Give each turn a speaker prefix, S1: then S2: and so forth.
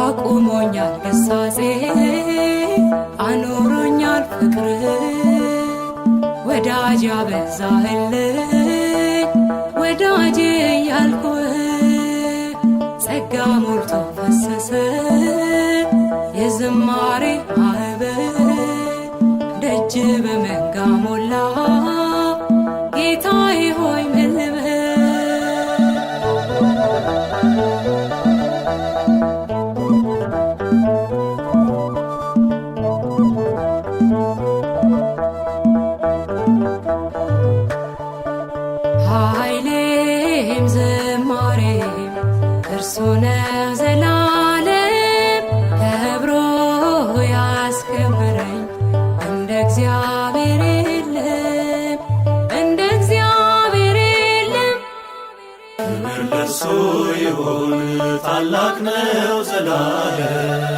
S1: አቁሞኛል ግሳጼ፣ አኑሮኛል ፍቅር፣ ወዳጅ ያበዛህልኝ ወዳጅ እያልኩህ፣ ጸጋ ሞልቶ ፈሰሰ የዝማሬ ማዕበል፣ ደጅ በመንጋ ሞላ፣ ጌታዬ ሆይ ምን ልበል? ኃይሌም ዝማሬም እርሱ ነው ዘላለም፣ ከብሮ ያስከበረኝ እንደ እግዚአብሔር የለም፣ እንደ እግዚአብሔር የለም።
S2: ክብር ለእርሱ ይሁን፣ ታላቅ ነው ዘላለም።